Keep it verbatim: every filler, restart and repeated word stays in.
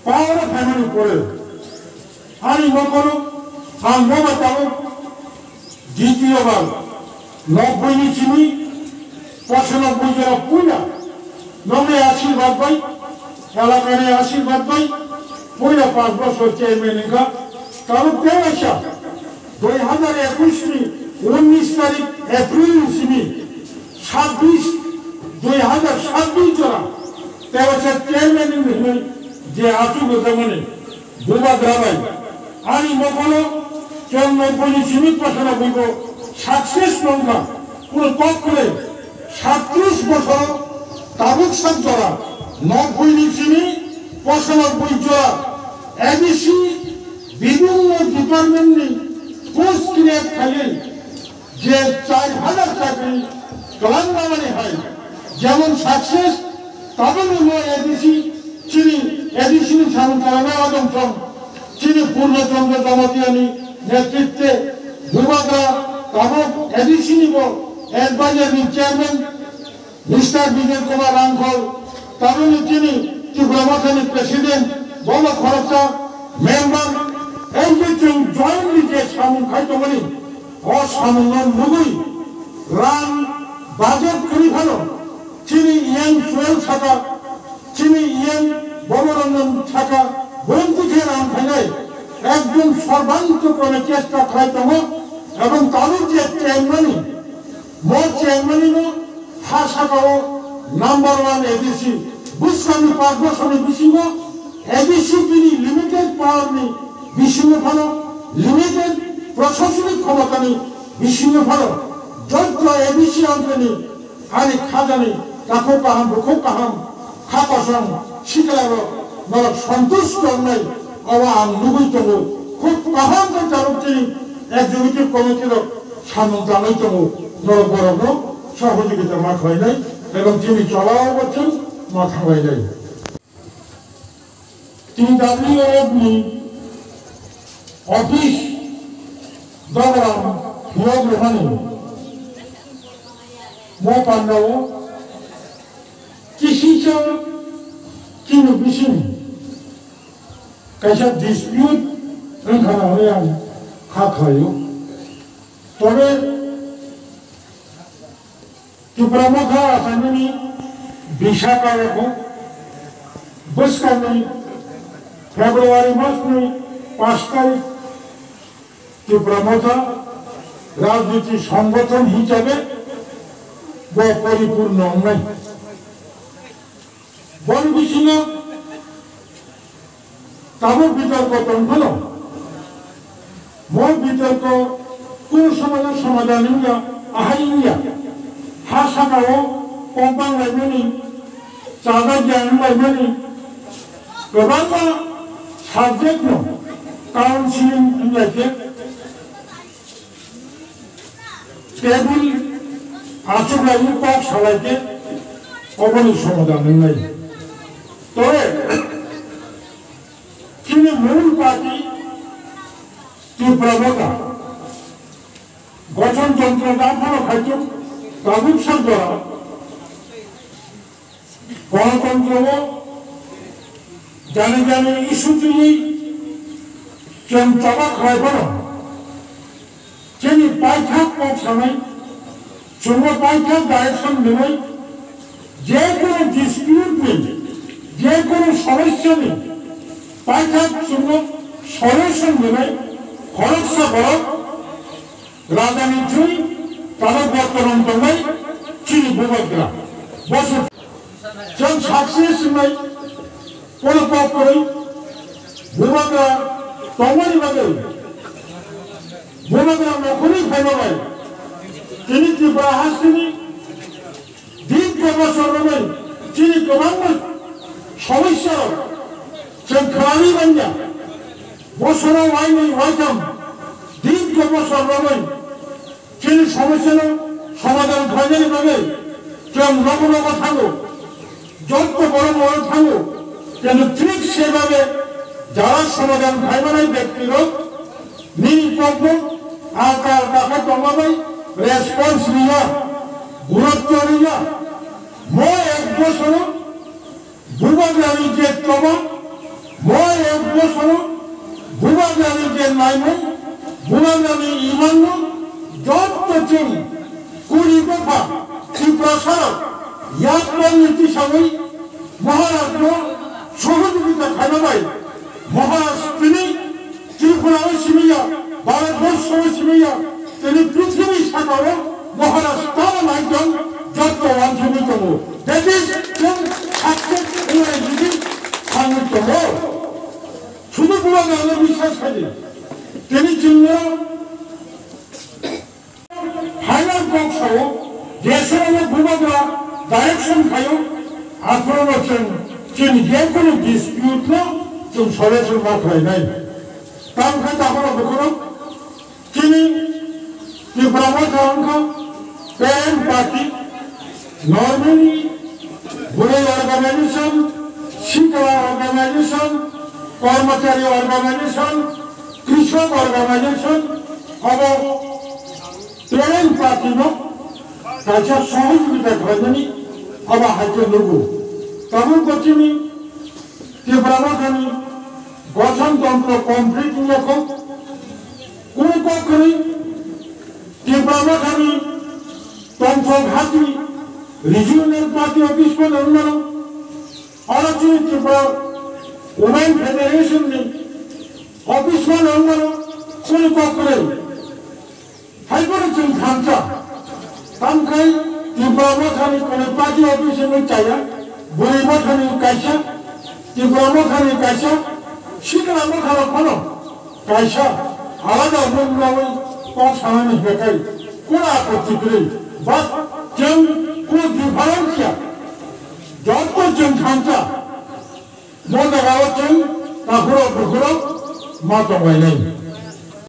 Power phaimani pore ani mokolo ang boba tabuk ditiyo bar nobboi ni simi posonobboi jora puila nokni ashirbad bai, elakani ashirbad bai puila panch bosor chairman wngkha. Tabuk tewaisa dui hazar ekush ni unnish tarik April ni simi sabbish, dui hazar sabbish jora tewaisa chairman ni hinwi je achuk rwjakmani bubagra bai ani mokolo chwng nobboi ni simi posonobboi bo success wngkha. Kunu kok kwrwi satris bosoro tabuk sak jora nobboi ni simi posonobboi jora A D C bibhinno department ni post create khaiwi je char hazar chakri kwlangmani hai jemon success, tabukni mo A D C chini A D C ni samung kwlangma adong song chini Purno Chandra Jamatia ni netritwe bubagra tabuk A D C ni bo advisor ni chairman Mister Bijoy Kumar Rangkhol, tabukni chini Tipra Mothani President, bono khoroksa member, ei je chwng jointly je samung khai tongmani, o samungno nugwi rang budget kwrwi phano chini E M Suel saka, chini E M Boboranjan saka, bumtwi khe rang khainai ekdom sorbanto kone chesta khlai tongo, ebong tabuk je chengmani, Mo chengmani no ha saka o number one A D C. Bwskangni panch bosor ni bisingo A D C bini limited power ni bisingo phano, limited proshasonic khomota ni bisingo phano, jotto A D C amchani ani khajani takhuk kaham, bukhuk kaham, kha kosom sikla rok norok santush tongnai, obo ang nugwi tongo. Khub kaham khe tabuk chini executive committee rok samung tangwi tongo, norok borokno sohojogita ma khlainai ebong chini chola o bo chwng ma thanglainai. T W F ni office dogoram phiyok rwmani mo pandao kisisa chini bising kaisa dispute wngkha na hwnwi ang kha khlaio. Tobe Tipra Motha Achanini Visaka rokho bwskangni February masni pash tarik Tipra Motha rajniti songgothon hisabe bo poripurno wngnai. Boni bisingo tabuk bitorko tong phano, mo bitorko kunu somono somadhan wngya, ahai wngya. Ha sakao kok bang laimani, chajakya wng laimani, kwbangma subject no counseling wng lai khe, table achuk lai kok salai khe oboni somadhan wngnai. Tore chini mul party Tipra Motha gothon tontro da phano khaichuk tabuk sak jora Ganatantra o jani jani issue twiwi chwng choba khlai phano chini paithak kok sanai, chwngno paithak direction rwnai, je kono dispute ni, je kono somosya ni paithak chwngno solution rwnai khoroksa borok Rajani thwi tabuk bortoman tongnai chini bubagra. Bosu chwng success wngnai kono kok kwrwi bubagra tongmani bagwi bubagra nokhorwi phaima bai tini Tripura hasteni Dirgho bosor romwi chini kwbangma somosya rok chwng khlaiwi manya. Bosoro wainwi waitham dirgho bosor romwi chini somosya no somadhan khlainani bagwi chwng nogo nogo thango, jotto borok borok thango, kintu thik sebabe jara somadhan khlaimanai byakti rok Nini kokno alka alka khe tongma bai response riya, gurutto riya. Mo ek bosoro bubagrani je choba, Bo ek bosoro Bubagrani je naimung, Bubagrani imangno jotto chwng kuri dopha Tiprasarok yakwangni tisawi Maharajno sohojogita khaina bai Maharaj tini Tripura o simi ya, Bharat borso o simi ya, tini prithibi sakao Maharaj tamo naikjwng jotto wansugwi tongo. That is, chwng success wngwi jodi thangwi tongo. Sudu Bubagrano biswas khaidi. Tini chwngno final kok sao, jeswrano Bubagra direction khaio, aphuru chwng chini jekunu dispute no chwng solution ma khlainai. Tamo khe takhoro bukhurok chini Tipra Motha wngkha parent party, normally bwrwi organization, sikla organization, kormochari organization, krishok organization, abo parent party no kaisa sohojogita khlainani abo hai khe nugo. Tabuk bo chini Tipra Mothani gothon tontro complete wngya kho. Kunu kok kwrwi Tipra Mothani tongthok hati regional party office phano wngmano. Oro chini Tripura Women Federation ni office phano wngmano. Kunu kok kwrwi. Haiphano chwng thansa. Tamkhai Tipra Mothani kunu party office ni chaya, Bwrwi Mothani kaisa, Tipra Mothani kaisa, Sikla Motharok phano kaisa, alada mung nawi kok sanani hwnkhe kunu apatti kwrwi. But chwng kunu difference ya. Jotto chwng thansa. Mo jagao chwng takhurok bukhurok ma tonglainai.